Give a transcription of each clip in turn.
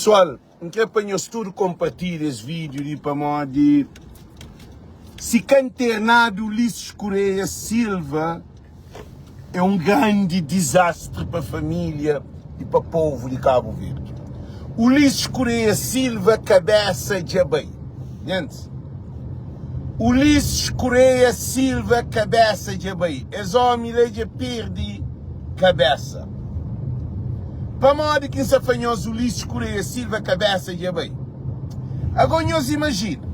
Pessoal, N kre pa nhos tudu konpartilha es vídiu li pamodi si ka internadu Ulisses Correia Silva é un grandi dizastri pa família i pa povu di Kabu Verdi. Ulisses Correia Silva kabésa dja bai. Gentis, Ulisses Correia Silva kabésa dja bai. Es ómi la dja perde kabésa. Pamodi ki N sa fla nhos Ulisses Correia Silva kabésa dja bai? Ago nhos imajina,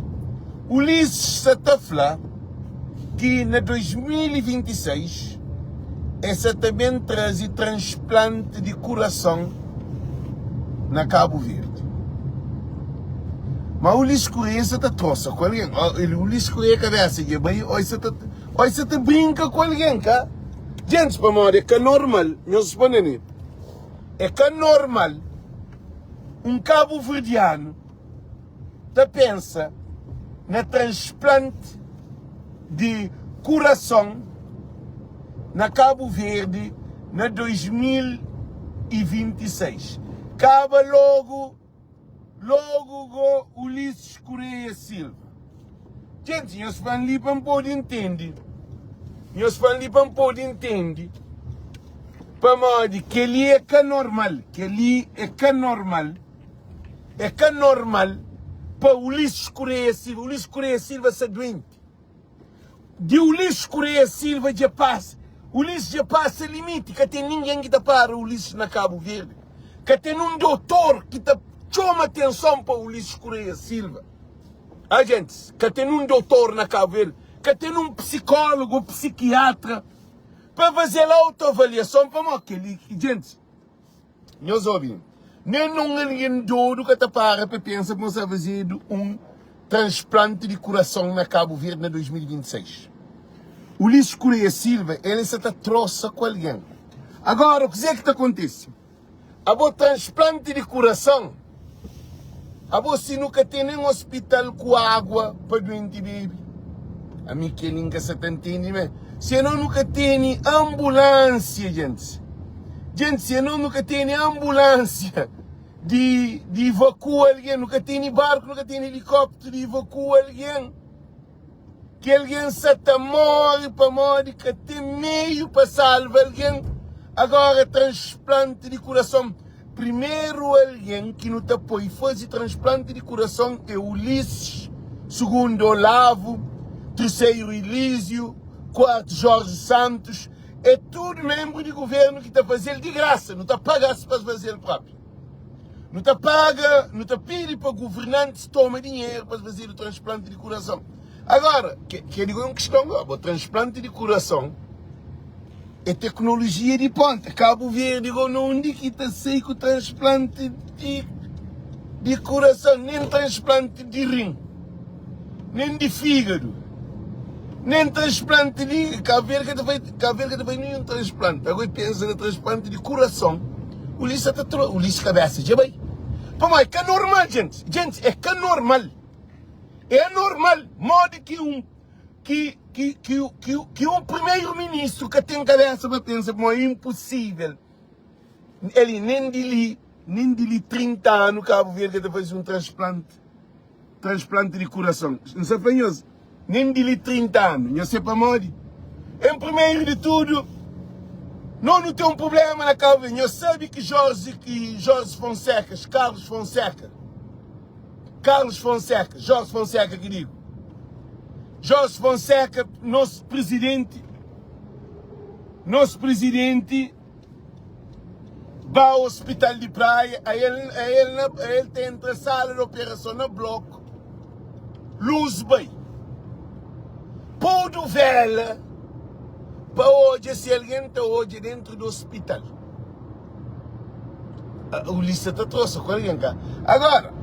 Ulisses sa ta fla ki na 2026 el sa ta ben traze transplanti di kurason na Kabu Verdi. Ma Ulisses Correia sa ta trosa ku algen. Ulisses Correia kabésa dja bai o el sa ta o el sa ta brinka ku algen ka? Gentis pamodi é ka normal, nhos responde mi, é ka normal un kabuverdianu ta pensa na transplanti di kurason na Kabu Verdi na 2026. Kaba logu. Logu go Ulisses Correia Silva. Djenti, nhos fla-m li pa N pode ntende. Nhos fla-m li pa N pode ntende. Pamodi kel-li é ka normal. Kel-li é ka normal. É ka normal pa Ulisses Correia Silva. Ulisses Correia Silva sta duenti. Di Ulisses Correia Silva dja pasa Ulisses dja pasa limiti ka ten ningen ki ta para Ulisses na Kabu Verdi ka ten un dotor ki ta txoma atenson pa Ulisses Correia Silva ah gentis ka ten un dotor na Kabu Verdi ka ten un psikólogu ou psikiatra pa faze-l autoavaliason pamodi kel-li gentis Nhos obi, nen un algen dodu ka ta para pa pensa ma sta fazedu un transplanti di kurason na Kabu Verdi na 2026. Ulisses Correia Silva, el sa ta trosa ku algen. Agora, kuzê ki ta kontise? Abo transplanti di kurason, abo si nu ka ten nen ospital ku agua pa duenti bebe. Ami kel-li N ka sa ta ntende mé. Si anos nu ka tene anbulansia, gentis. Djenti, si anos nu ka tene anbulansia di di ivakua algen, nu ka tene barku, nu ka tene elikópteru di ivakua algen, ki algen sa ta móre pamodi ka ten meiu pa salva algen, agora transplanti di kurason, primeru algen ki nu ta poi faze transplanti di kurason é Ulisses, sugundu Olavo, terseru Elísio, kuartu Jorge Santos. É tudu menbru di guvernu ki ta faze-l di grasa, nu ta paga-s pa es faze-l propi. Nu ta paga, nu ta pidi pa guvernantis toma dinheru pa es fazedu transplanti di kurason. Agora, kel-li é un kiston gosi, bo transplanti di kurason é teknolojia di ponta. Kabu Verdi go na undi ki ta sai ku transplanti di di kurason, nen transplanti di rin. nen di fígadu, nen transplanti di Kabu Verdi ka ta fai, Kabu Verdi ka ta fai ninhun transplanti. Agora pensa na transplanti di kurason, Ulisses sa ta tro, Ulisses kabesa dja bai. Pamodi é ka normal, djentis, djentis é ka normal, é anormal modi ki un ki ki ki ki ki un primeiro ministru ka ten kabesa pa pensa pamodi é inposível ali nen di li nen di li 30 anu Kabu Verdi ka ta faze un transplanti. Transplanti di kurason. N sa fla nhos, nen di li 30 anu. Nhos se pamodi? En primeru di tudu, no nu ten un prublema na Kabu Verdi. Nhos sabe ki Jorge, ki Jorge Fonseca, Carlos Fonseca, Carlos Fonseca, Jorge Fonseca ki digu. Jorge Fonseca, nos prizidenti, nos prizidenti, Ba hospital di Praia, a el, a el, na, a el ta entra sala di operason na bloku, luz bai. Podu vela pa odja si algen ta odja dentru di hospital. Ulisses sa ta trosa ku algen ka? Agora,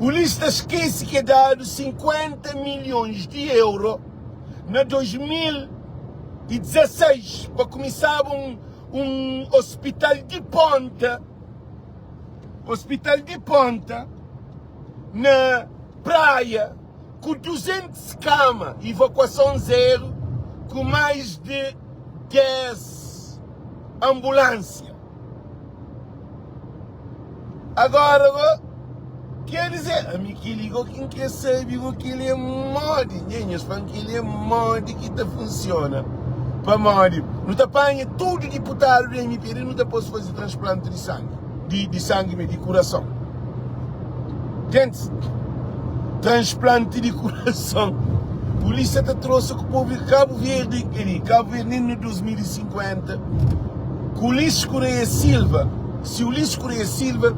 Ulisses ta skese ki é dadu 50 milhons di euro na 2016 pa kumisaba un un hospital di ponta, hospital di ponta na Praia ku 200 kama, evakuason zero, ku mais de 10 ambulânsia. Agora. Ker dizer, ami kel-li go ki N kre sabe go kel-li é modi. Nha, nhos fla-m kel-li é modi ki ta funsiona. Pamodi nu ta panha tudu diputadu di MPD nu ta pô-s faze transplanti di sangi, di, di sangi mê, di kurason. Gentis, transplanti di kurason. Pulísia ta trosa ku povu di Kabu Verdi, kel-li, Kabu Verdi nen na 2050, ku Ulisses Correia Silva, Si Ulisses Correia Silva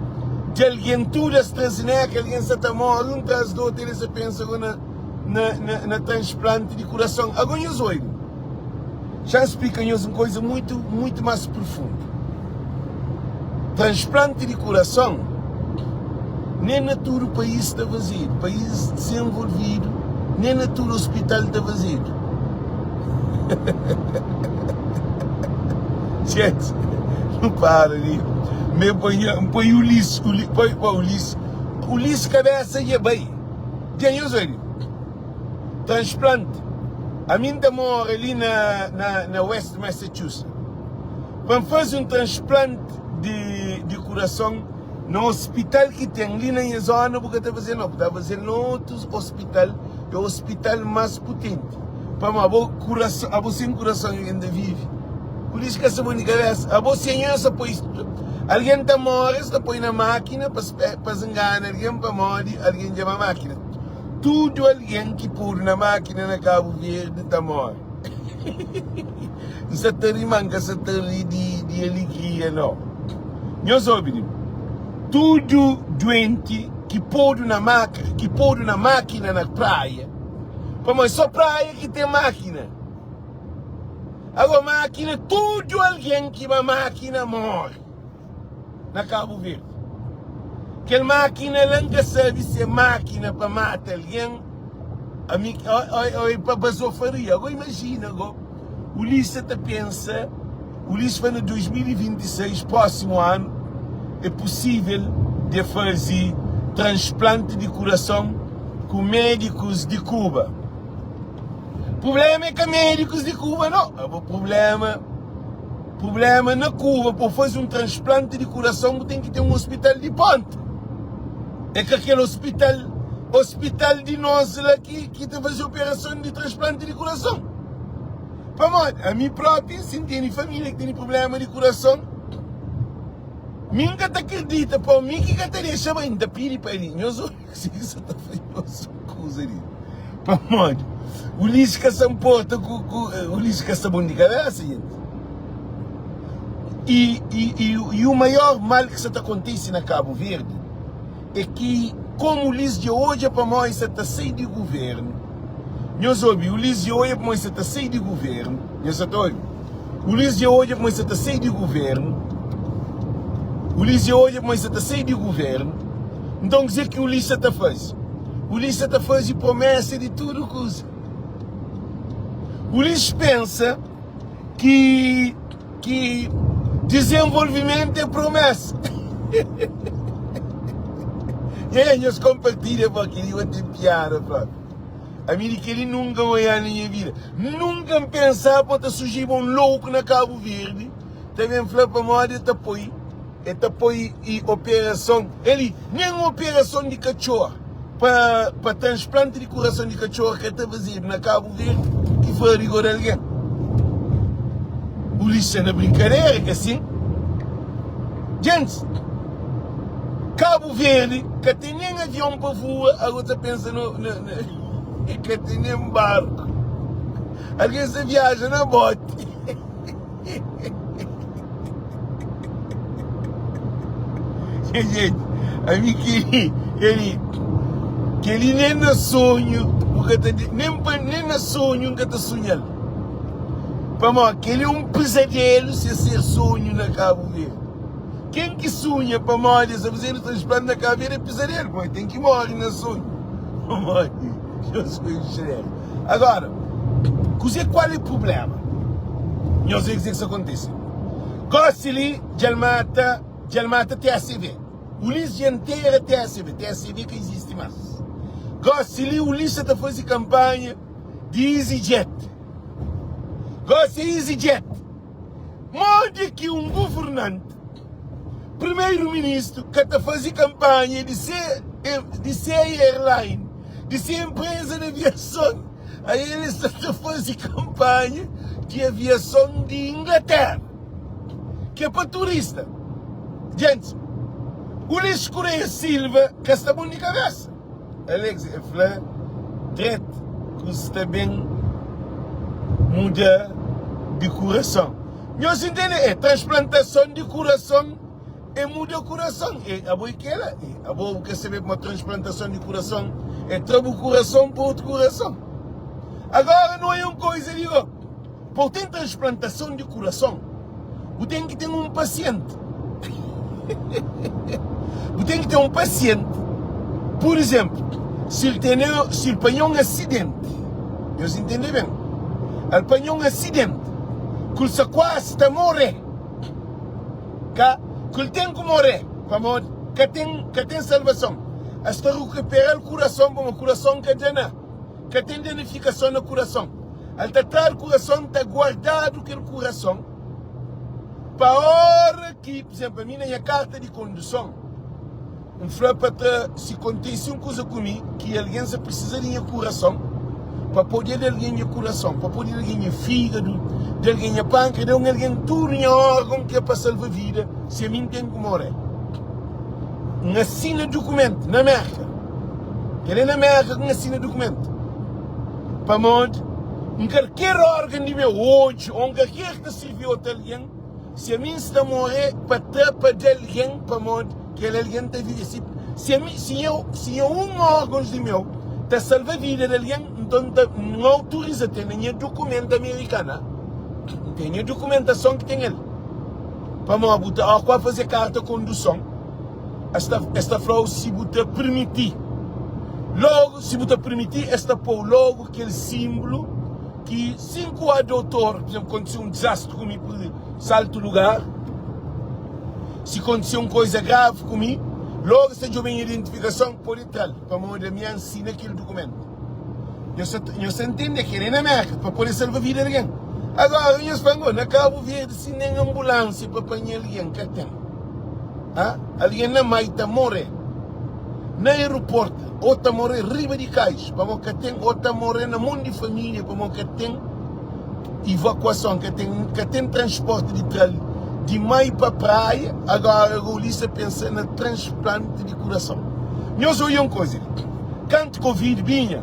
di algen tudu AstraZeneca algen sa ta mori un tras di otu el sa pensa go na na na transplanti di kurason ago nhos oibi xa splika nhos un koisa muitu muitu mas profundu transplanti di kurason nen na tudu pais ta fazedu pais dizenvolvidu nen na tudu ospital ta fazedu. Gente, não para ali. Me põe, põe Ulisses, Ulisses, põe, põe Ulisses. Ulisses cabeça dja bai. Dja nhos oi. Transplante. A mim ta mora ali na, na, na West Massachusetts. Pa N faze um transplante de, de coração na hospital ki ten li na nha zona, bu ka ta faze não, bu ta faze na otus hospital, é hospital mais potente. Pamodi abo kurason, abo sen kurason algen ta vive? Pur isu ka sta bon di kabesa. Abo sen nhos ta poi algen ta more, es ta poi na makina pa pa ngana algen pamodi algen dja ba makina. Tudu algen ki podu na makina na Kabu Verdi ta more. N sa ta ri ma N ka sa ta ri di di aligria no. Nhos obi li, tudu duenti ki podu na maka, ki podu na makina na praia, Pamodi só praia ki ten mákina. Agora mákina, tudu algen ki ba mákina móre na Kabu Verdi. Kel mákina la N ka sabe si é mákina pa mata algen ami ô é pa bazofaria. Agora imajina go, Ulisses sa ta pensa, Ulisses fla na 2026, prósimu anu, é pusível de faze transplanti di kurason ku médikus di Kuba. Prubléma é ka médikus di Kuba no. Abo prubléma, prubléma na Kuba pa bu faze un transplanti di kurason bu ten ki ten un ospital di ponta. É ka kel ospital, ospital di nos la ki ki ta faze operason di transplanti di kurason. Pamodi ami propi si N tene família ki tene prubléma di kurason, mi N ka ta kridita pa mi ki ka ta dexa bai, N ta pidi pa el, nhos obi kuzê ki sa ta fla nhos kuza li. Pamodi Ulisses ka sa nporta ku ku Ulisses ka sta bon di kabésa, jenti. I i i i u maior mal ki sa ta kontise na Kabu Verdi é ki komu Ulisses dja odja pamodi sa ta sai di guvernu, Nhos obi, Ulis dja odja pamodi sa ta sai di guvernu. Nhos sa ta obi? Ulis dja odja pamodi sa ta sai di guvernu. Ulis dja odja pamodi sa ta sai di guvernu. Nton kuzê ki Ulis sa ta faze? Ulis sa ta faze promesa di tudu kuza. Ulis pensa ki ki dizenvolvimentu é promesa. Nha, nhos konpartilha pa kel-li, bo ten piada propi. Ami di keli nunka N oiá na nha vida. Nunka N pensá pa ta surjiba un louku na Kabu Verdi ta ben fla pamodi el ta poi el ta poi i operason eli nen operason di katxor pa pa transplanti di kurason di katxor ka ta fazedu na Kabu Verdi ki fa rigor algen. Pulísia na brinkadera ke sin. Gentis, Kabu Verdi ka ten nen avion pa vua, ago ta pensa no na na ka ten nen barku. Algen sta viaja na boti. Gente, ami ki keli keli nen na sonhu bu ka ta nen pa nen na sonhu N ka ta sunhal. Pamodi kel-li é un pizadelu se ser sonhu na Kabu Verdi. Ken ki sunha pamodi es ta fazedu transplante na Kabu Verdi é pizadelu, pamodi ten ki móre na sonhu. Pamodi nhos foi un xerega. Agora, kuzê kual é prubléma? Nhos vê kuzê ki sta kontise. Gósi li dja el mata, dja el mata TSV. Ulis dja ntera TSV. TSV ka izisti más. Gósi li Ulis sa ta faze kanpanha di EasyJet. Gosi é EasyJet. Modi ki un guvernanti, primeru ministru, ka ta faze kanpanha di se. Di se airline, di se enpreza di aviason, ael sta ta faze kanpanha di aviason di Inglaterra, ki é pa turista. Djenti, Ulisses Correia Silva ka sta bon di kabesa. Alex e fla dret ku sta ben muda di kurason. Nhos intende? É transplantason di kurason é muda kurason. É abo é kela? É abo bu ka sabe kuma transplantason di kurason é tra bu kurason pa otu kurason. Agora não é un koisa di go. Pa bu ten transplantason di kurason, bu ten ki ten un pasienti. Bu ten ki ten un pasienti. Pur izénplu, si el tene, si el panha un asidenti, nhos intende ben, el panha un asidenti ku el sta kuazi ta more, ka ku el ten ku more pamodi ka ten, ka ten salvason. Es ta rukupera-l kurason pamodi kurason ka dana. Ka ten danifikason na kurason. El ta tradu kurason, ta guardadu kel kurason pa ora ki, pur izénplu, ami na nha karta di konduson, N fla pa tra si kontise un kuza ku mi ki algen sa prisiza di nha kurason pa pode da algen nha kurason, pa pode da algen nha fígadu, da algen nha pánkria, da un algen tudu nha órgon ki é pa salva vida si ami N ten ku moré. N asina dukumentu na Mérka. Kel é na Mérka ki N asina dukumentu. Pamodi N kalker órgon di meu, odju ô N kalker ki ta sirbi otu algen, si ami N sta moré pa tra pa da algen, pamodi kel algen ta vive. Si si ami si nha si nha un órgons di meu ta salva vida di algen, nton N ta N autoriza ten na nha dukumentu amerikana, N ten nha dukumentason ki ten el. Pamodi bu ta ó ku a faze karta konduson. Es ta, es ta fla-u si bu ta permiti. Logu, si bu ta permiti, es ta pô-u logu kel sinblu ki sin ku a dotor, pur izénplu, kontise un dizastri ku mi pur saltu lugar, si kontise un koiza gravi ku mi, logu es ta djobe nha identifikason, pode tra-l, pamodi ami N sina kel dukumentu. Nhos ta, nhos ta ntende? Kel-li é na Mérka, pa pode salva vida di algen. Agora, nhos fla, Ngo, na Kabu Verdi, si nen anbulánsia pa panha algen ka ten. Ha? Algen na mai ta morre na aeroporto ou ta morre riba di kais pamo ka ten ou ta morre na mon di familia pamo ka ten evakuason ka ten ka ten transporte di tral di mai pa praia agora Rauli sa pensa na transplante di kurason nhos oia un koza li kantu covid binha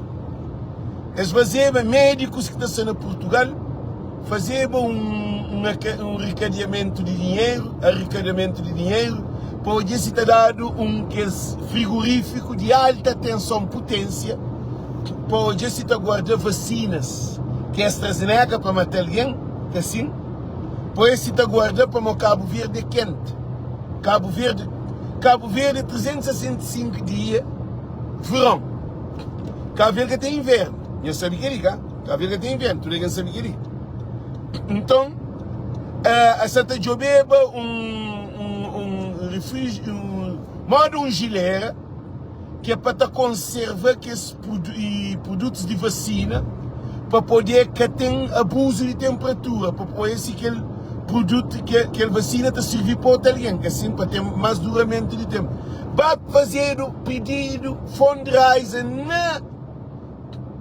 Es fazeba médikus ki ta sta na Purtugal fazeba un un rikadiamentu di dinheru, arikadamentu di dinheru, pa odja si ta dadu un kes frigorífiku di alta tenson puténsia pa odja si ta guarda vasinas ki AstraZeneca pa mata algen, ka sin? Pa odja si ta guarda pamo Kabu Verdi é kenti. Kabu Verdi, Kabu Verdi é 365 dia veron. Kabu Verdi ka ten invernu. Nhos sabe kel-li, ka? Kabu Verdi ka ten invernu. Tudu algen sabe kel-li. Nton, es sa ta djobeba un, un, un refrij, un, moda un jilera ki é pa ta konserva kes produtus di vasina pa pode ka ten abuzu di tenperatura, pa pode si kel produtu, kel vasina ta sirvi pa otu algen, ka sin? Pa ten más duramentu di tenpu. Ba fazedu pididu fundraiser na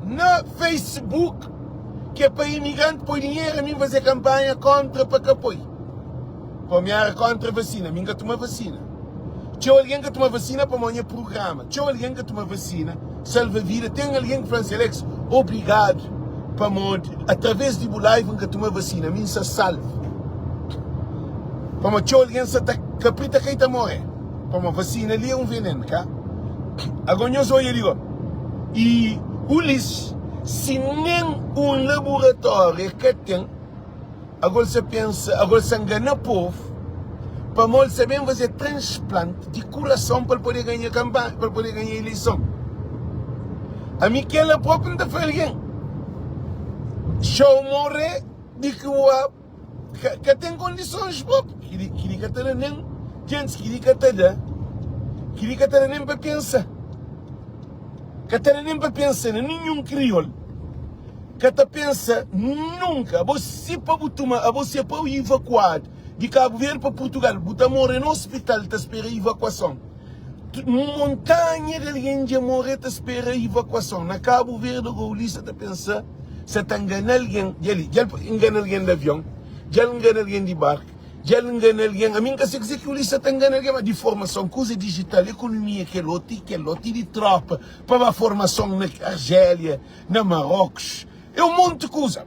na Facebook ki é pa imigranti poi dinheru ami faze kampanha kontra pa ka poi pa mi era kontra vasina mi nka tuma vasina txeu algen ka tuma vasina pamodi nha prugrama txeu algen ka tuma vasina salva vida ten algen ki fla-m si Alex obrigadu pamodi atraves di bu live nka tuma vasina mi nsa salvu pamodi txeu algen sa ta kaprita kai ta more. Pamodi vasina li é un venenu, ka? Agora nhos odja li, i Ulisses, si nen un laboratóriu el ka ten, agora el sa pensa, agora el sa ngana povu, pamodi el sa ben faze transplanti di kurason pa el pode ganha kanpanha, pa el pode ganha ileison. Ami kela propi N ta fla algen, txeu morre di ki ua. Ka, ka ten kondisons propi. Kili, kili ka ta da nen, gentis, kili ka ta da, kili ka ta da nen pa pensa. Ka ta da nen pa pensa na ninhun kriol. Ka ta pensa nunka. Abo si pa bu tuma, abo si é pa bu ivakuadu di Kabu Verdi pa Purtugal, bu ta more na ospital ta spera ivakuason. Un montanha di algen dja morre ta spera ivakuason. Na Kabu Verdi Gaulista ta pensa sa ta ngana algen. Dja li, dja el ngana algen di avion, dja el ngana algen di barku, dja el ngana algen. Ami N ka se kuzê ki Ulista ta ngana algen, ma di formason, kuza dijital, ekonomia, kel otu i kel otu, i di tropa pa ba formason na Arjélia, na Marokus. É un monti kuza.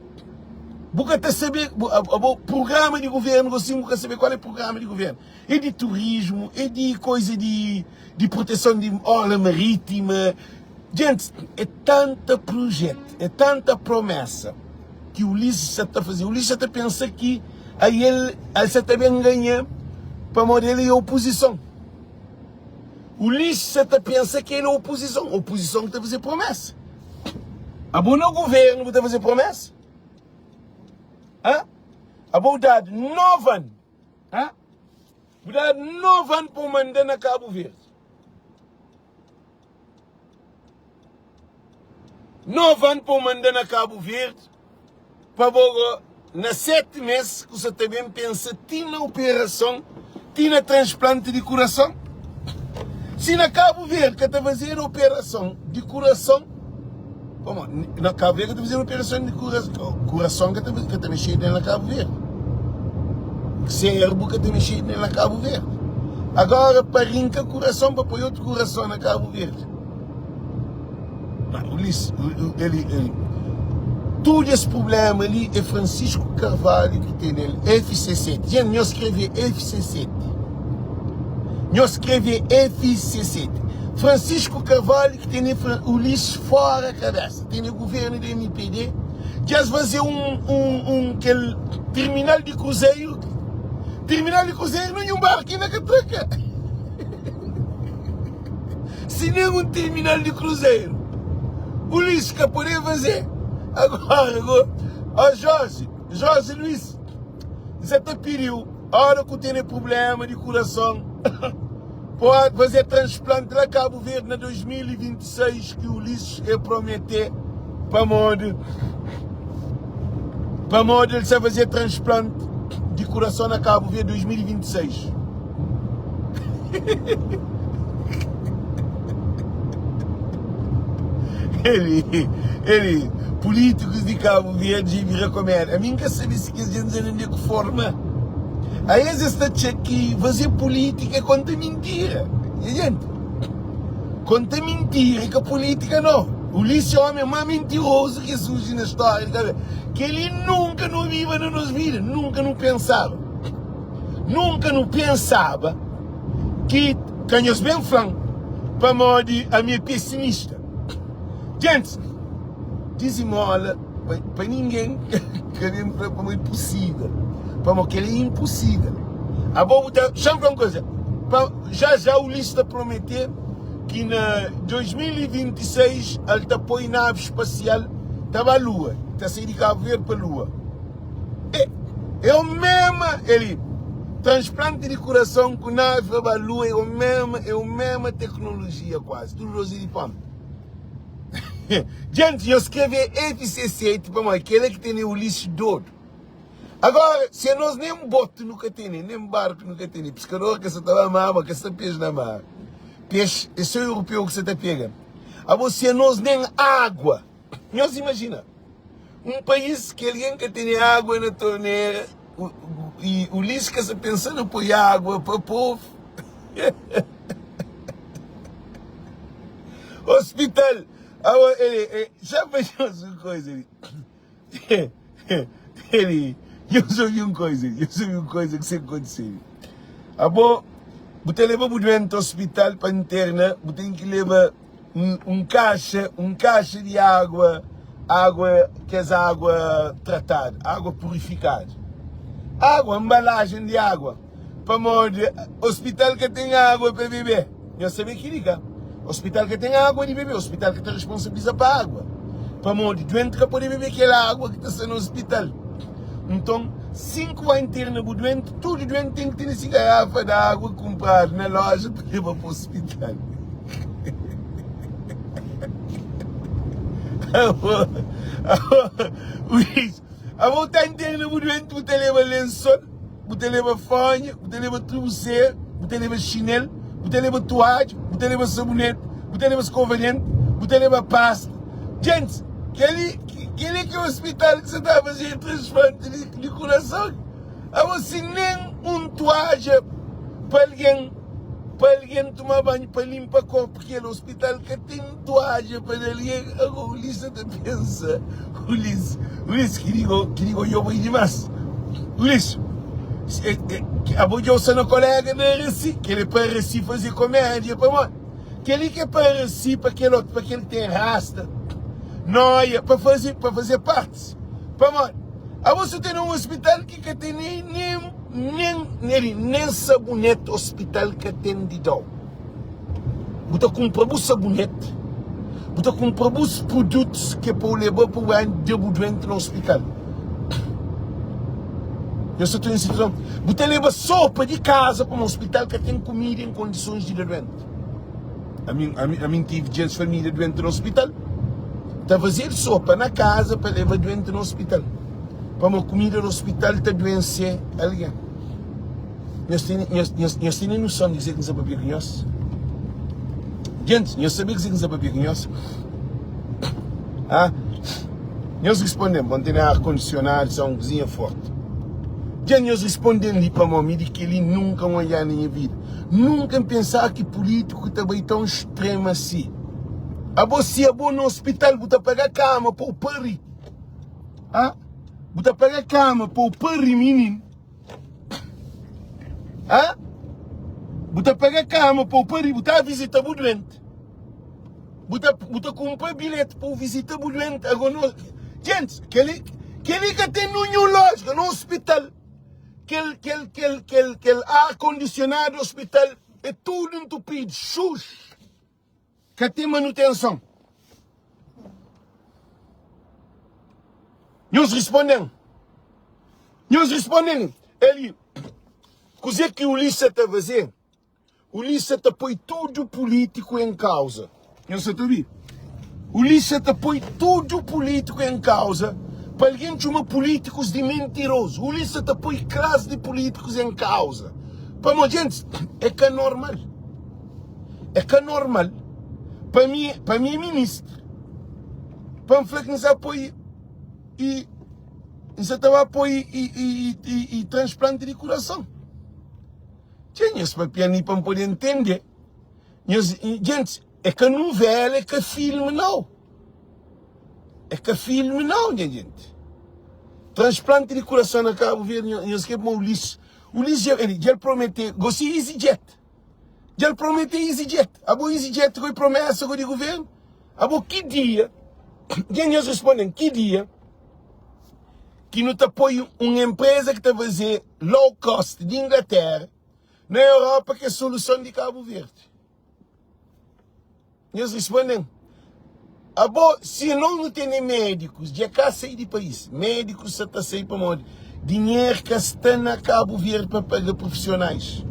Bu ka ta sabe, abo, prugrama di guvernu gosi bu ka sabe kual é prugrama di guvernu. É di turismu, é di koiza di di proteson di orla marítima. Djentes, é tanta prujetu, é tanta promesa ki Ulisses sa ta faze. Ulisses sa ta pensa ki ael el sa ta ben ganha pamodi el é opozison. Ulisses sa ta pensa ki el é opozison. Opozison ki ta faze promesa. Abo na guvernu bu ta faze promesa? Hã? Abo dadu 9 anu. Hã? Bu dadu 9 anu pa bu manda na Kabu Verdi. 9 anu pa bu manda na Kabu Verdi, pa bo go na 7 mês ku sa ta ben pensa ti na operason, ti na transplante di kurason. Si na Kabu Verdi ka ta fazedu operason di kurason, pamodi na Kabu Verdi ka ta fazedu operason di kurason ka ta ka ta mexedu nen na Kabu Verdi. Sérbu ka ta mexedu nen na Kabu Verdi. Agora pa rinka kurason pa poi otu kurason na Kabu Verdi. Ulisses, ele, ele, tudo esse problema ali é Francisco Carvalho que tem nele, FC7. Gente, nós escreve FC7. Nós escreve FC7. Francisco Carvalho que tem Ulisses fora a cabeça. Tem o governo do MPD. Já fazer um, um, um aquele terminal de cruzeiro. Terminal de cruzeiro nenhum barco na catraca. Si nen un terminal di kruzeru Ulisses ka pode faze Agora go Ó Jorge, Jorge Luis N sa ta pidi-u Ora ku tene prublema di kurason Pode faze transplante la Kabu Verdi na 2026 Ki Ulisses e promete Pamodi Pamodi el sa faze transplante di kurason na Kabu Verdi 2026. Ele, ele, políticos de Cabo Verde vira comédia. A mim nunca sabe se que gente não de que forma. A eles está que fazer política é conta mentira. E gente, conta mentira que a política não. Ulisses é o homem mais mentiroso que surge na história de Cabo Verde. Que ele nunca não viva na nossa vida, nunca não pensava. Nunka nu pensaba ki ka nhos ben fla-m pamodi ami é pesimista. Gentis, dizimola pa ningen ka ben fla pamodi é pusível, pamodi kel-li é inpusível. Abo bu ta, xa-m fla un kuza, pa já já Ulisses ta promete ki na 2026 el ta poi navi spasial ta ba lua, ta sai di Kabu Verdi pa lua. É, é o mesma, ele, transplante de coração com nave para a lua é o mesma, é o mesma tecnologia quase, tudo dois de pão. Gente, eu escrevi FC7 para mãe, aquele que tem o lixo doido. Agora, se nós nem bote nunca tem, nem barco nunca tem, pescador que você está lá mar, que está peixe na mar. Peixe, é só europeu que você está pegando. Agora, se nós nem água, nós imagina. Un país ki algen ka tene água na tornera i Ulisses ka sa pensa na poi água pa povu. Hospital. Xa pa nhos un koisa li. Ele, nhos obi un koisa, nhos obi un koisa ki sa kontise li. Abo, bu ta leba bu duenti hospital pa interna, bu ten ki leba un kaxa, un kaxa di água, água, kes água tratadu, água purifikadu, água, nbalajen di água, pamodi ospital ka ten água pa bebe. Nhos sabe kili ka? Ospital ka ten água di bebe, ospital ka ta responsabiliza pa água, pamodi duenti ka pode bebe kel água ki ta sta na ospital. Nton, sin ku bai interna bu duenti, tudu duenti ten ki tene si garafa di água kunpradu na loja pa leba pa ospital. Abo, abo, Luís, abo ta interna bu duenti, bu ta leba lensol, bu ta leba fonha, bu ta leba trubusseru, bu ta leba xinel. Bu ta leba tuadja, bu ta leba saboneti, bu ta leba skova denti, bu ta leba pasta. Gentis, kel-li kel-li ki é ospital ki sa ta faze transplanti di kurason? Abo si nen un tuadja pa algen pa algen tuma banhu pa limpa korpu kel ospital ka ten tuadja pa da algen ago Ulisses ta pensa Ulisses Ulisses ki digo ki digo yo bai dimas Ulisses abo dja sta na kolega na Resi kel é pa Resi faze komédia pamodi kel li ke pa Resi pa kel otu pa kel ki ten rasta noia pa faze pa faze partis pamodi Abo su tene un hospital ki ka tene nen nen neri nen sabonete hospital ka ten di dau. Bu ta kumpra bu sabonete, bu ta kumpra bus produtos ke pa u leba pa bu da bu doente na hospital. Nhos ta tene situason, bu ta leba sopa di kaza pa un hospital ka ten kumida en kondisons di da doente. Ami, ami, ami N tive djes família duenti na ospital. Ta fazedu sopa na kaza pa leba duenti na ospital. Pamodi kumida di ospital ta duense algen. Nhos tene, nhos, nhos, nhos tene noson di kuzê ki N sta papia ku nhos? Gentis, nhos sabe kuzê ki N sta papia ku nhos? Ah? Nhos responde-m, pa N tene ar kondisionadu, sa un kuzinha forti. Dja nhos responde-m li pamodi mi di kel-li nunka N odja na nha vida. Nunka N pensa ki pulítiku ta bai tãu stremu asi. Abo si abo na ospital bu ta paga kama pa-u pari. Ha? Bu ta paga kama pa-u pari mininu. Ha? Bu ta paga kama pa-u pari, bu ta vizita bu duenti. Bu ta, bu ta kunpra bilheti pa-u vizita bu duenti. Ago no, gentis, kel-li, kel-li ka ten ninhun lójika na ospital. Kel kel kel kel kel ar kondisionadu ospital é tudu entupidu, xuxu, ka ten manutenson. Nhos responde-m, nhos responde-m, Eli, kuzê ki Ulisa ta faze? Ulisa ta poi tudu pulítiku en kauza. Nhos sa ta obi? Ulisa ta poi tudu pulítiku en kauza pa algen txoma pulítikus di mentirozu. Ulisa ta poi klas di pulítikus en kauza. Pamodi, gentis, é ka normal. É ka normal pa mi, pa mi é ministru, pa N fla ki N sa poi i N sa ta ba poi i, i, i, i transplanti di kurason. Txê nhos papia mi pa N pode ntende. Nhos, gentis, é ka nuvéla, é ka filmi nau. É ka filmi nau, nha jenti. Transplanti di kurason na Kabu Verdi, nhos kre puma Ulisses. Ulisses dja, el, dja el promete, gosi EasyJet. Dja el promete EasyJet. Abo EasyJet koi promesa koi di guvernu? Abo ki dia, dja nhos responde-m, ki dia ki nu ta poi un enpreza ki ta faze low cost di Inglaterra na Europa ki é soluson di Cabo Verde? Nhos responde-m, Abo, si nos nu tene médikus, dja ka sai di país. Médikus sa ta sai pamodi dinheru ka sta na Cabo Verde pa paga profissionais.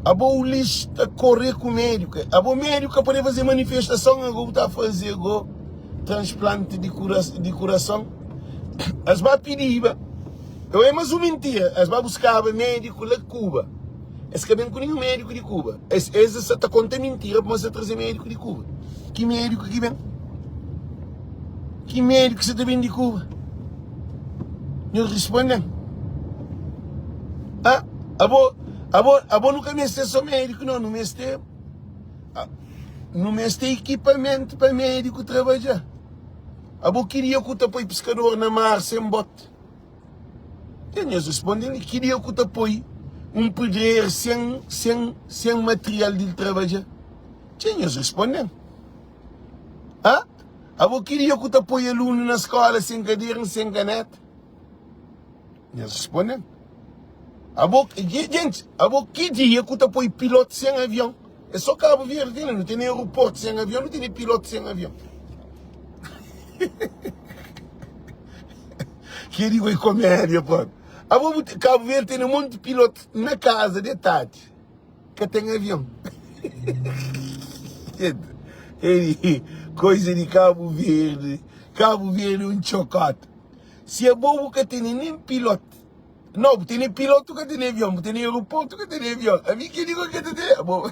Abo Ulisses ta corre ku médiku. Abo médiku ka pode faze manifestason, ago bu ta faze go transplante di kura di kurason. Es ba pidiba, eu é mas un mintira, es ba buskaba médiku la Cuba. Es ka ben ku ninhun médiku di Cuba. Es es sa ta konta mintira pamodi sa traze médiku di Cuba. Ki médiku ki ben? Ki médiku sa ta ben di Cuba? Nhos responde-m. Ah, abo, abo, abo nu ka meste so médiku, não. Nu meste, nu meste ekipamentu pa médiku trabadja. Abo ki dia ku ta poi piskador na mar sen bote? Dja nhos responde-m, ki dia ku ta poi un pedreru sen, sen, sen material di trabadja? Dja nhos responde-m. Ha? Abo ki dia ku ta poi alunu na skola sen kadernu, sen kaneta? Nhos responde-m. Abo, gente, abo ki dia ku ta poi pilotu sen avion? É só Cabo Verde, nu tene aeroporto sen avion, nu tene pilotu sen avion. Kel-li foi komédia, pô. Abo bu Cabo Verde tene monti pilotu na kaza detadu, ka ten avion. Ei, koisa di Cabo Verde. Cabo Verde é un txokota. Si abo bu ka tene nen pilotu. No, bu tene pilotu ka tene avion, bu tene aeroportu ka tene avion. Ami keli ku ka ta tene. Abo.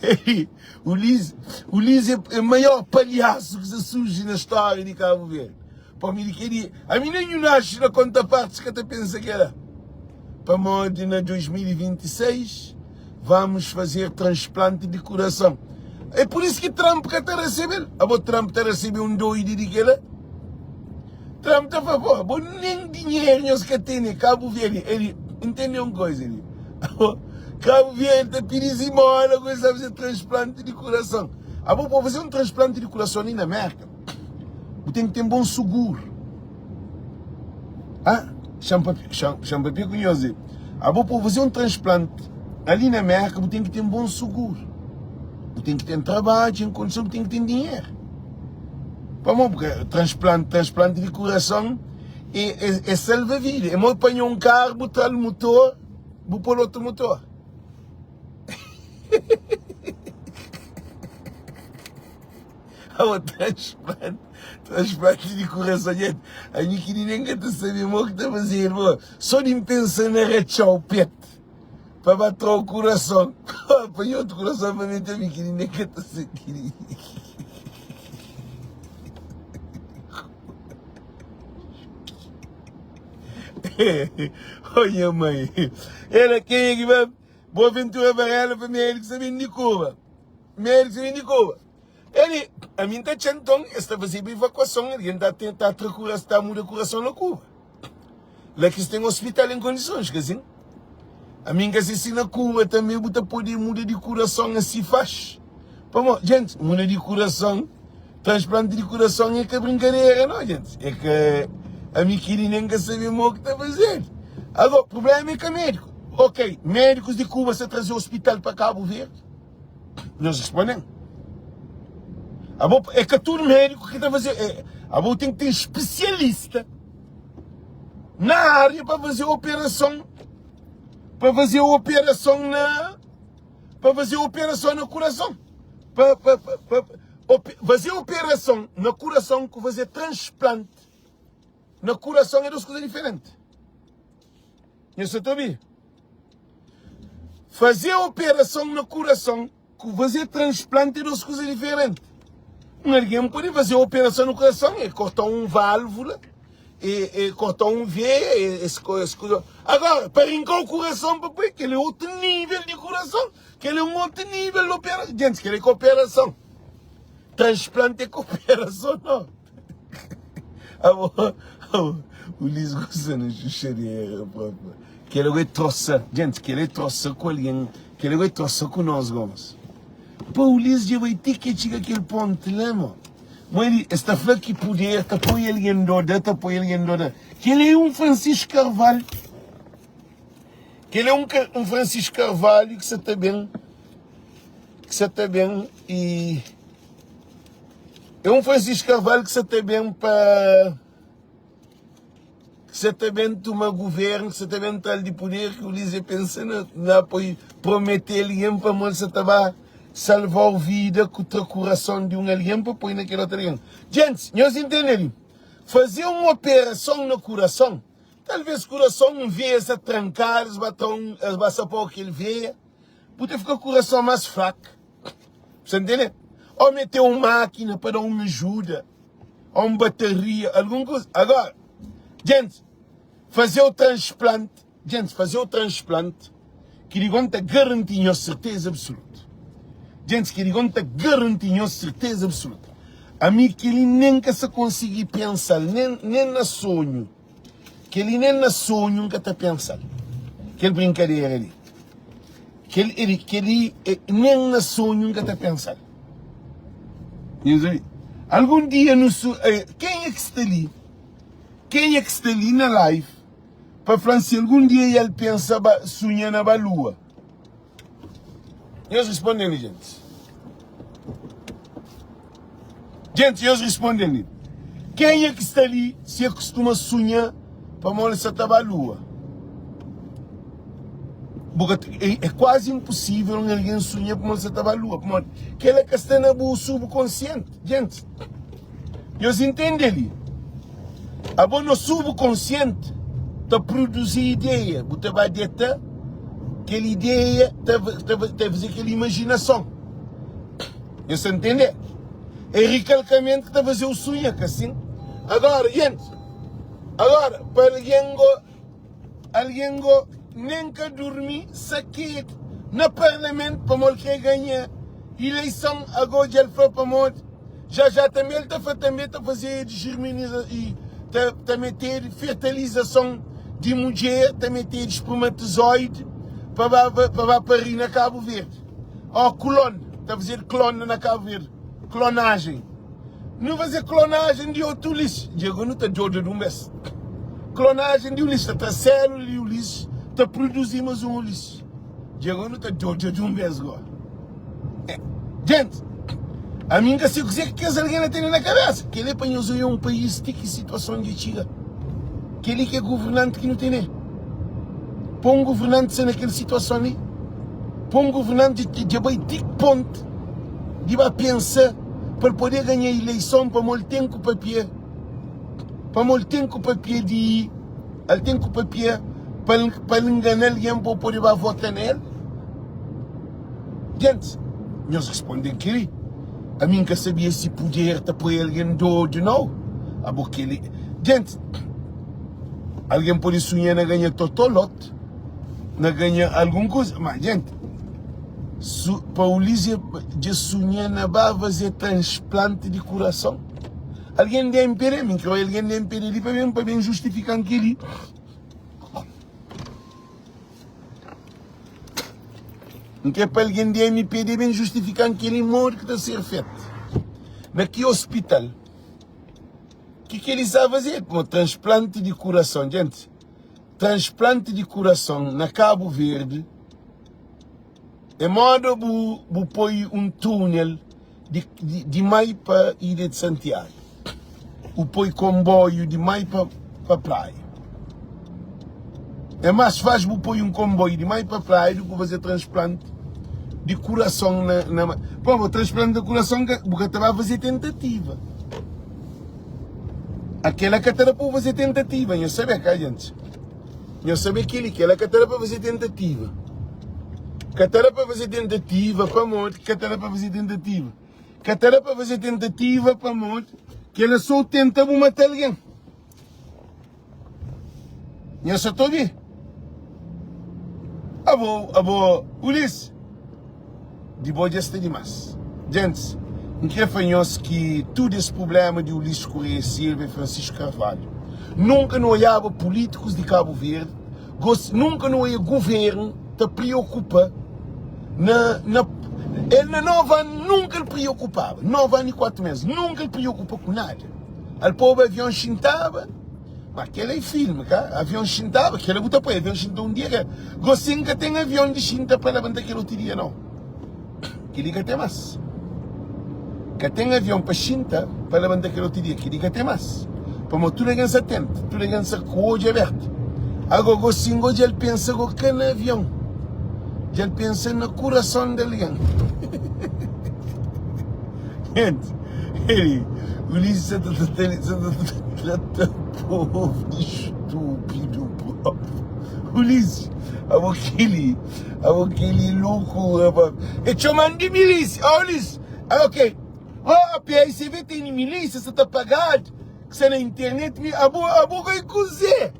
Ei, Ulisses, Ulisses é, é maior palhaço que se surge na história de Cabo Verde. Pamodi kel-li, ami nen nhu nasce na konta partis ka ta pensa kel-la. Pamodi na 2026 vamos fazer transplante de coração. É por isso que Trump ka ta recebe-l. Abo Trump ta recebe um doido de kel-la? Trump ta fla, pô, abo nem dinheiro nhos ka tene, Cabo Verde. Ele entende um coisa ali. Abo, Cabo Verde ta pidi zimola ku el sa fazer transplante de coração. Abo, pa fazer um transplante de coração ali na América, Bu ten ki ten bon suguru. Ah, xa-m papia, xa-m papia ku nhos li. Abo pa bu faze un transplanti ali na Mérka, bu ten ki ten bon suguru. Bu ten ki ten trabadju en kondison, bu ten ki ten dinheru. Pamodi? Porque transplanti, transplanti di kurason é, é, é salva vida. É mo panha un karu, bu tra-l mutor, bu pô-l otu mutor. Awa transplante, transplante di kurason Gente, ami ki nen ka ta sabe mo ki ta fazedu bo Só di N pensa na ratxa-u petu pa ba tra-u kurason Pa panha otu kurason pa mete ami ki nen ka ta sabe Oh nha mãe Ela kenha ki ba Boaventura Varela pa médiku sa ben di Kuba Médiku sa ben di Kuba Eli, ami N ta txa nton, es ta fazeba evakuason, algen ta tenta tra kurason, ta muda kurason na Kuba. La ki es ten ospital en kondisons, ka sin? Ami N ka se si na Kuba tanbe bu ta pode muda di kurason asi faxi. Pamo, jenti, muda di kurason, transplanti di kurason é ka brinkadera no, jenti. É ka, ami kili nen ka sabe mo ki ta fazedu. Ago, prublema é ka médiku. Ok, médikus di Kuba sa traze ospital pa Kabu Verdi. Nhos responde-m. Abo, é ka tudu médiku ki ta faze. É, abo ten ki ten spesialista na área pa faze operason, pa faze operason na, pa faze operason na kurason. Pa, pa, pa, pa, op, faze operason na kurason ku faze transplante na kurason é dos kuza diferenti. Nhos sa ta obi? Faze operason na kurason ku faze transplante é dos kuza diferenti. Un algen pode faze operason na kurason, e korta un válvula, e, e korta un veia, e, es, es kuza. Agora, pa rinka o kurason pa poi, kel é otu nível di kurason, kel é un otu nível di operason. Gente, kel é ka operason. Transplante é ka operason, não. Abo, abo, Ulisses gosta na xuxadeira próprio. Kel é troça, gente, kel é troça ku alguém, kel é troça ku nós gomas. Pa Ulisses dja bai ti ke txiga kel ponto lá, mo. Mo ele está fla ki poder ta poi alguém doda, ta poi alguém doda. Kel é um Francisco Carvalho. Kel é um, um Francisco Carvalho que sa ta bem, que sa ta bem e É um Francisco Carvalho que sa ta ben pa que sa ta ben tuma governo, que sa ta ben tra-l di poder, que Ulisses pensa na, na poi promete alguém pa mo sa ta ba salvar vida ku tra coração de um alguém pa poi naquele outro alguém. Gente, nhos entende ali? Fazer uma operação na coração, talvez coração um veia sa trancar, es ba tra um, es ba sapau aquele veia, bu ta fica coração mais fraco. Você entende? Ou meter uma máquina para dar uma ajuda, ou uma bateria, alguma coisa. Agora, gente, fazer o transplante, gente, fazer o transplante, que digam tá garantindo certeza absoluta. Gente, que digam tá garantindo certeza absoluta. A mim que ele nem que se conseguir pensar, nem, nem na sonho. Kel-li nen na sonhu N ka ta pensa-l. Kel brinkadera li. Kel, eli, kel-li eh, nen na sonhu N ka ta pensa-l. Nhos obi? Algun dia nu su, eh, kenha ki sta li? Kenha ki sta li na live pa fla-m si algun dia el pensa ba sunha na ba lua? Nhos responde-m li, gentis. Gentis, nhos responde-m li. Kenha ki sta li si e kustuma sunha pamodi el sta ta ba lua? Bu ka ta, é, é kuazi inposível un algen sunha pamodi el sta ta ba lua, pamodi kel-la ka sta na bu subkonsienti. Gentis, nhos intende li? Abo no subkonsienti ta produzi ideia, bu ta ba deta kel ideia ta ta ta faze kel imajinason. Nhos ta ntende? É rikalkamentu ki ta faze-u sunha, ka sin? Agora, jenti, agora pa algen go Algen go nen ka durmi sakedu na parlamentu pamodi el kre ganha ileison ago dja el fla pamodi já já tanbe el ta fla tanbe ta fazedu germiniza i ta ta metedu fertalizason di mudjer ta metedu espermatozoide pa ba pa ba pari na Kabu Verdi ó kulon ta fazedu klon na Kabu Verdi klonajen. Nu faze klonajen di otu Ulisses. Dja go nu ta djoda di un bes. Klonajen di Ulisses ta tra sélula di Ulisses ta produzi mas un Ulisses. Dja go nu ta djoda di un bes go. Jenti, ami N ka se kuzê ki kes algen la tene na kabesa. Kel-li é pa nhos oia un país ti ki situason dja txiga. Kel-li ki é governanti ki nu tene. Pa un governanti sta na kel situason li, pa un governanti dja bai ti pontu di ba pensa pa el pode ganha ileison pamo el ten ku papia pamo el ten ku papia di el ten ku papia pa el pa el ngana algen pa bu pode ba vota na el Gentis nhos responde-m kel-li ami N ka sabia si puder ta poi algen dodu nau abo kel-li Gentis algen pode sunha na ganha totolot na ganha algun kuza ma jenti su pa Ulisses dja sunha na ba faze transplante di kurason algen di MPD mi n'kre bai algen di MPD li pa ben pa ben justifikan keli n'kre pa algen di MPD ben justifikan keli modi ki ta ser fetu na ki ospital ki keli sa faze transplante di kurason jenti. Transplanti di kurason na Kabu Verdi é moda bu bu poi un túnel di di Mai pa Ilha di Santiagu. Bu poi konboiu di Mai pa pa Praia. É más fásil bu poi un konboiu di Mai pa Praia di ki faze transplanti di kurason na na Pamodi transplanti di kurason ka bu ka ta ba faze tentativa. Akela ka ta da pa bu faze tentativa, nhos sabe ka gentis? Nhos sabe keli, kela ka ta da pa faze tentativa. Ka ta da pa faze tentativa pamodi ka ta da pa faze tentativa. Ka ta da pa faze tentativa pamodi kela so tenta bu mata algen. Nhos sa ta obi? Abo, abo, Ulisses, di bo dja sta dimás. Gentis, N kre fla nhos ki tudu es prubléma di Ulisses Correia Silva e Francisco Carvalho, nunka nu oiaba pulítikus di Kabu Verdi, gosi, nunka nu oia guvernu ta priokupa na, na, el na 9 anu nunka el priokupaba, 9 anu i 4 mes, nunka el priokupa ku nada. Al poba avion xintaba, ma kela é filme ka? Avion xintaba, kela bu ta poi avion xinta un dia ka? Gosin ka ten avion di xinta pa labanta kel otu dia nau. Keli ka ten mas. Ka ten avion pa xinta pa labanta kel otu dia, keli ka ten mas. Pamodi tudu algen sa tenta, tudu algen sa ku odju abertu. Ago gosin go dja el pensa go ka na avion, dja el pensa na kurason di algen. Gente, ei, Ulisses sa ta sa ta trata povo de estúpido próprio. Ulisses, abo keli, abo keli loucura próprio. E txoman di milícia, oh Ulisses, ah, ok. Oh, a PICV tem milícia, sa ta pagado, que sa na internet, mi, abo, abo vai kuzê?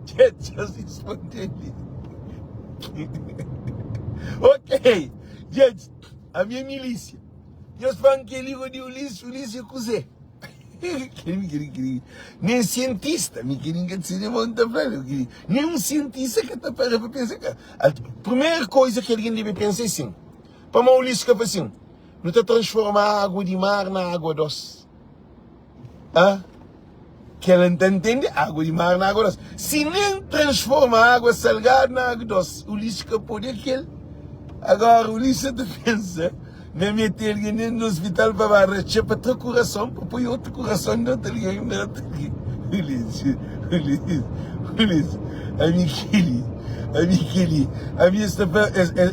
Gente, já responde ali. Ok, gente. Ami é milísia. Nhos fla-m kel-li go di Ulisses, Ulisses é kuzê? Nen sientista, mi kel-li N ka ta sabe ma N ta fla-l kel-li. Nen un sientista ka ta para pa pensa ka. Primeru koza ki algen debe pensa é sin, pamodi Ulisses ka fla sin, nu ta transforma agu di mar na agua dósi. Hã? Kel N ta ntende, agu di mar na agu dosi. Si nen transforma agua salgadu na agu dosi, Ulisses ka pode kel. Agora Ulisses sa ta pensa na mete algen dentu di ospital pa ba ratxa pa tra kurason pa poi otu kurason di otu algen na otu algen. Ulisses, Ulisses, Ulisses, ami keli, ami keli, ami es ta fla,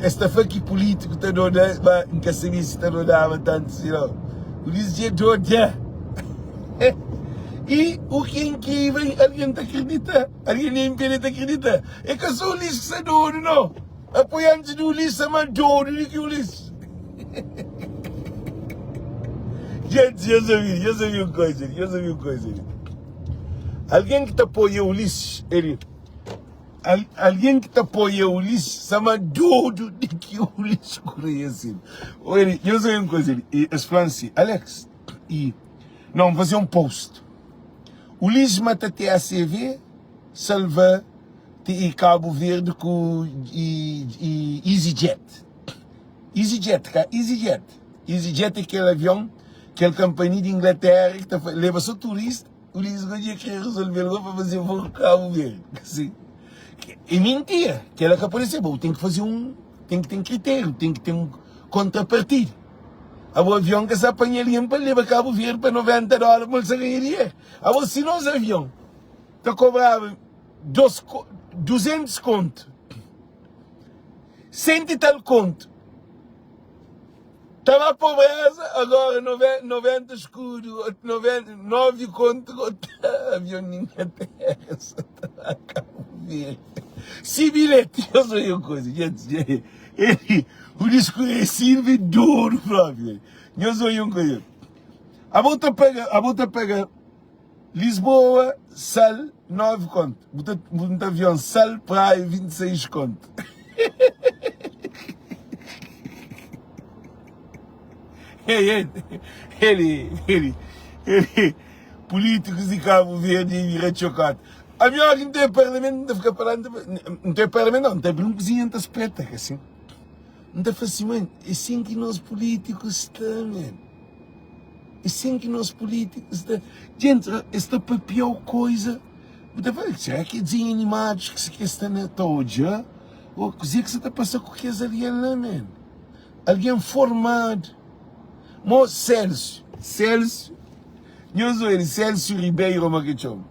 es ta fla ki pulítiku ta doda, ma N ka sabia si ta dodaba tantu si nau. Ulisses dja doda. I u ki é inkrivel, algen ta kridita, algen di MPD ta kridita. É ka sô Ulisses ki sta dodu, nau. Apoiantis di Ulisses sta más dodu di ki Ulisses. Gente, nhos obi, nhos obi un koza li, nhos obi un koza li. Algen ki ta apoia Ulisses, ele, al, algen ki ta apoia Ulisses sta más dodu di ki Ulisses Correia Silva. Oi, nhos obi un koza li. E, es fla-m si, Alex, i, não, N faze un post. Ulisses mata TACV, salva ti Cabo Verde ku i, i, EasyJet. EasyJet, ka EasyJet. EasyJet é kel avion, kel kampanhi di Inglaterra ki ta leba so turista. Ulisses Godia kre resolve-l go pa faze voo ku Cabo Verde. Si. É mintira. Kel-la ka pode ser. Bo ten ki faze un, ten ki ten kritériu, ten ki ten un kontrapartida. Abo avion ka sa panha algen pa leba Cabo Verde pa 90 dólar pa el sa ganha dinheru. Abo si nos avion ta kobraba dos, 200 kontu, senti i tal kontu ta ba pobreza agora 90 escudo 9 kontu avion di Inglaterra sa ta ba Cabo Verde si bilhete nhos oia un koza gente o desconhecido é dodu propi nhos oia un koza abo ta paga abo ta paga Lisboa sal 9 kontu bu ta bu ta avion sal praia 26 kontu Ele ele ele políticos de Cabo Verde e bira txokota Ami ora ki N ta parlamento N ta fika paradu N ta parlamento não N ta abri un kuzinha N ta spreta ka sin N ta fla si man é sin ki nos políticos sta man. É sin ki nos políticos ta. Gente, es ta papiau coisa. Bu ta fala, será ki é desenho animados ki ki es ta na ta odja? Ou kuzê ki sa ta pasa ku kes algen la, man? Algen formadu. Mo Celso, Celso, nhos obi, Celso Ribeiro ma ki txoma.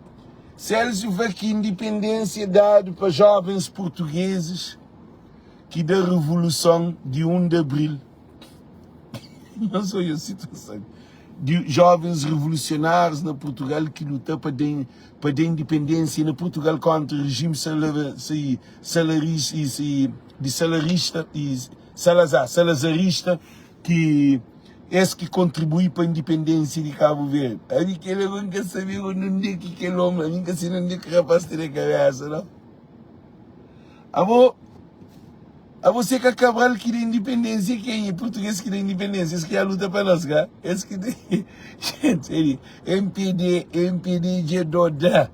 Celso fla ki independência dadu pa jovens portugueses ki da revoluson di 1 de abril. Nhos odja situason di jovens revolusionárius na Portugal ki luta pa da pa da independência na Portugal kontra regime di salarista e Salazar, salazarista ki es ki kontribui pa independência di Cabo Verde. Ami kel la N ka sabe nunde ki kel omi, ami N ka sabe nunde ki rapaz tene kabesa nau. Abo. A você ka Cabral ki da independência quem é português ki da independência es ki ya luta pa nos ka es ki da gente ele MPD MPD dje doda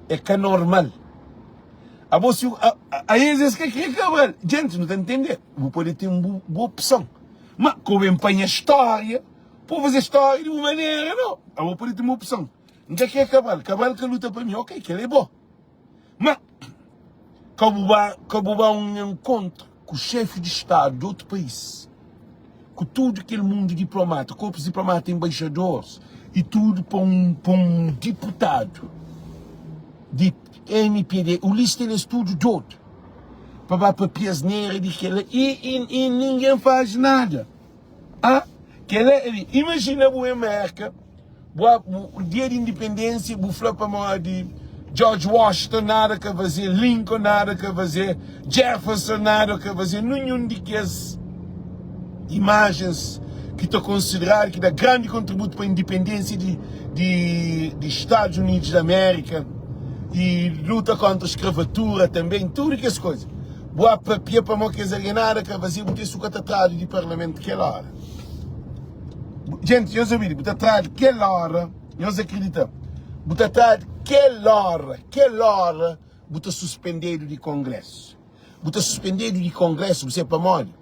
é ka normal a bo si a, a es es ka kre Cabral gente nu ta entende bu pode ten bu, bu opção ma ko ben panha história po fazer história de bu maneira não a bo pode ten bu opção N ka kre Cabral Cabral ka luta pa mi ok kel é bo Ma, ka bu ba, ka bu ba un enkontru ku xefi di stadu di otu país, ku tudu kel mundu diplomata, korpus diplomata, enbaixadoris i tudu pa un, pa un diputadu di MPD, Ulisses ten es tudu dodu pa ba papia asnera di kela i, i, i ningen faz nada. Ah, kela é, imajina bu em Merka, bu, bu dia di independência, bu fla pamodi George Washington nada ka faze, Lincoln nada ka faze, Jefferson nada ka faze, ninhun di kes imajens ki ta konsideradu ki da grandi kontributu pa independência di, di, di Estados Unidos da América e luta kontra eskravatura também, tudu kes koza. Bu a papia pamo kes algen nada ka faze, bu ten su ka ta tradu di parlamentu kel ora. Gente, nhos obi, bu ta tradu kel ora, nhos akredita, bu ta tradu kel ora, kel ora bu ta suspendedu di kongresu. Bu ta suspendedu di kongresu, bu sabe pamodi?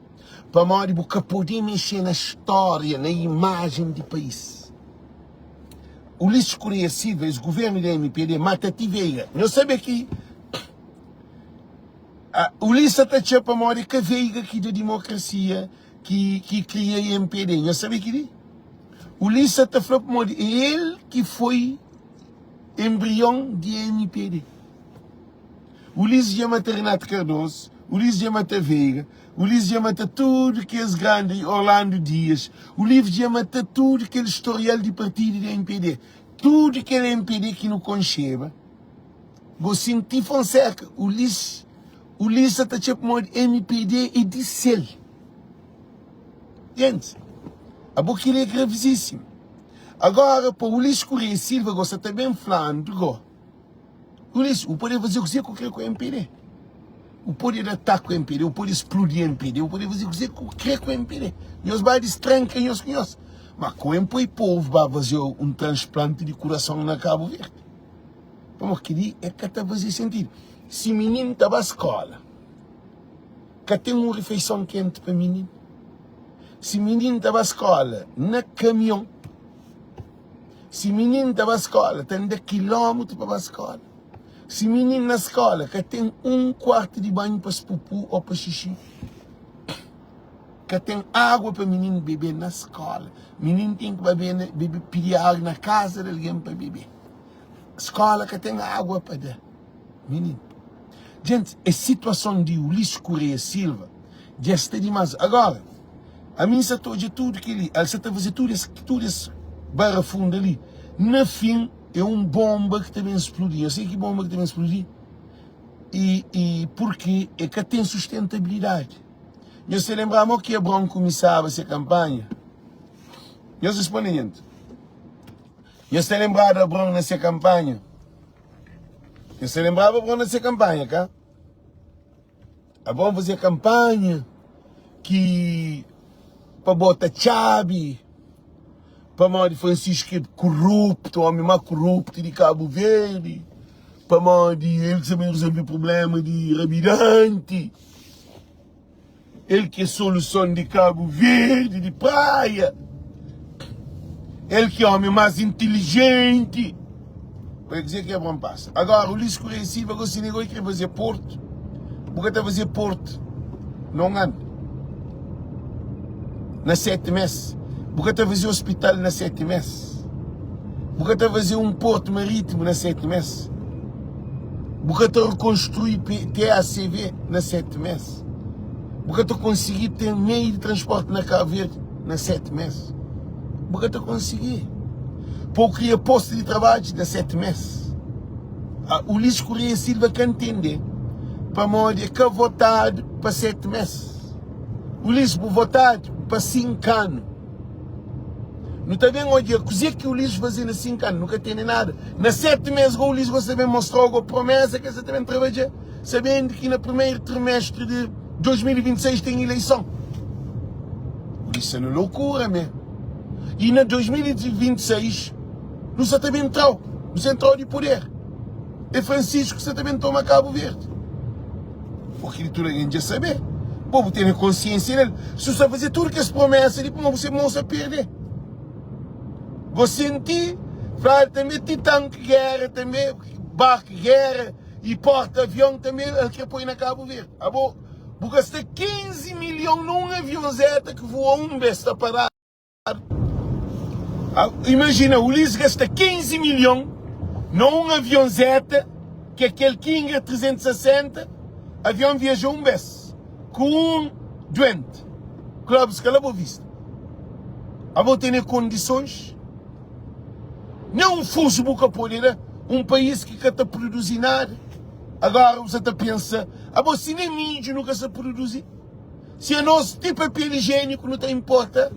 Pamodi bu ka pode mexe na stória, na imajen di país. Ulisses Correia Silva, es governu di MPD, mata ti Veiga. Nhos sabe ki Ulisses sa ta txia pamodi ka Veiga ki da dimokrasia ki ki kria MPD. Nhos sabe kili? Ulisses sa ta fla pamodi é el ki foi embrion di MPD. Ulisses dja mata Renato Cardoso, Ulisses dja mata Veiga, Ulisses dja mata tudu kes grandi Orlando Dias, Ulisses dja mata tudu kel historial di partidu di MPD. Tudu kel mpd ki nu konxeba gosin ti Fonseca, Ulisses, Ulisses sa ta txia pamodi mpd é di sel. Gentis, abo kel-li é gravizísimu. Agora pa Ulisses Correia Silva gosta ta ben flandu go. Ulisses, u pode faze kuzê ku kre ku mpd. U pode da taku mpd, u pode spludi mpd, u pode faze kuzê ku kre ku mpd. Nhos ba distranka nhos ku nhos. Ma ku N poi povu ba faze un transplanti di kurason na Kabu Verdi. Pamodi kel-li é ka ta faze sentidu. Si mininu ta ba skola, ka ten un rifeison kenti pa mininu. Si mininu ta ba skola na kamion, Si minin ta ba skola ta anda kilómetru pa ba skola. Si minin na skola ka ten un kuartu di banhu pa spupu ô pa xixi. Ka ten água pa minin bebe na skola. Minin ten ki ba bebe pidi água na kaza di algen pa bebe. Skola ka ten água pa da minin. Gente, es situason di Ulisses Correia Silva dja sta dimas. Agora, ami N sa ta odja tudu kel-li, el sa ta faze tudu es, tudu es barafunda li. Na fin, é un bonba ki ta ben spludi. Eu sei ki bonba ki ta ben spludi i, i purki e ka ten sustentabilidadi. Nhos ta lenbra mo ki Abraon kumisaba se kanpanha? Nhos responde, gente. Nhos ta lenbradu Abraon na se kanpanha? Nhos ta lenbraba Abraon na se kanpanha, ka? Abraon fazia kanpanha ki pa bota txabi pamodi Francisco é koruptu, omi ma koruptu di Kabu Verdi, pamodi el ki sa ben rezolve problema di rabidanti. El ki é soluson di Kabu Verdi, di Praia. El ki é omi más intilijenti. Oi, kuzê ki Abron pasa? Agora, Ulisses Correia Silva gosi negó e kre faze portu. Bu ka ta faze portu na un anu, na 7 mes. Bu ka ta faze ospital na 7 mes. Bu ka ta faze un portu maritimu na 7 mes. Bu ka ta rekonstrui TACV na 7 mes. Bu ka ta konsigi ten meiu di transporti na Kabu Verdi na 7 mes. Bu ka ta konsigi. Pa bu kria postu di trabadju na 7 mes. Ulisses Correia Silva ka ntende pamodi e ka votadu pa 7 mes. Ulisses, bu votadu pa 5 anu. Nu ta ben odja kuzê ki Ulisses faze na 5 anu. Nu ka tene nada. Na 7 mês go Ulisses gosta ben mostra-u go promesa ki el sa ta ben trabadja, sabendu ki na primeru trimestri di 2026 ten ileison. Ulisses sta na lokura mê. I na 2026 nu sa ta ben tra-u, nu sa tra-u di puder. É Francisco ki sa ta ben toma Kabu Verdi. Bo kre tudu algen dja sabe. Bo bu tene konsiensia del. Si bu sta faze tudu kes promesa li pamodi bu se mon sta perde. Bo senti fladu tanbe ti tanki gera tanbe, barku gera i porta avion tanbe el kre poi na Kabu Verdi. Abo bu gasta 15 milhon na un avionzeta ki voa un bes sta paradu. Imajina, Ulisses gasta 15 milhon na un avionzeta ki é kel King Air 360, avion viaja un bes ku un duenti. Clóvis, kala bo vista. Abo tene kondisons? Nen un fuzu bu ka pode da un país ki ka ta produzi nada. Agora bu sa ta pensa, abo si nen midju nu ka sa produzi, si anos ti papel ijieniku nu ta importa.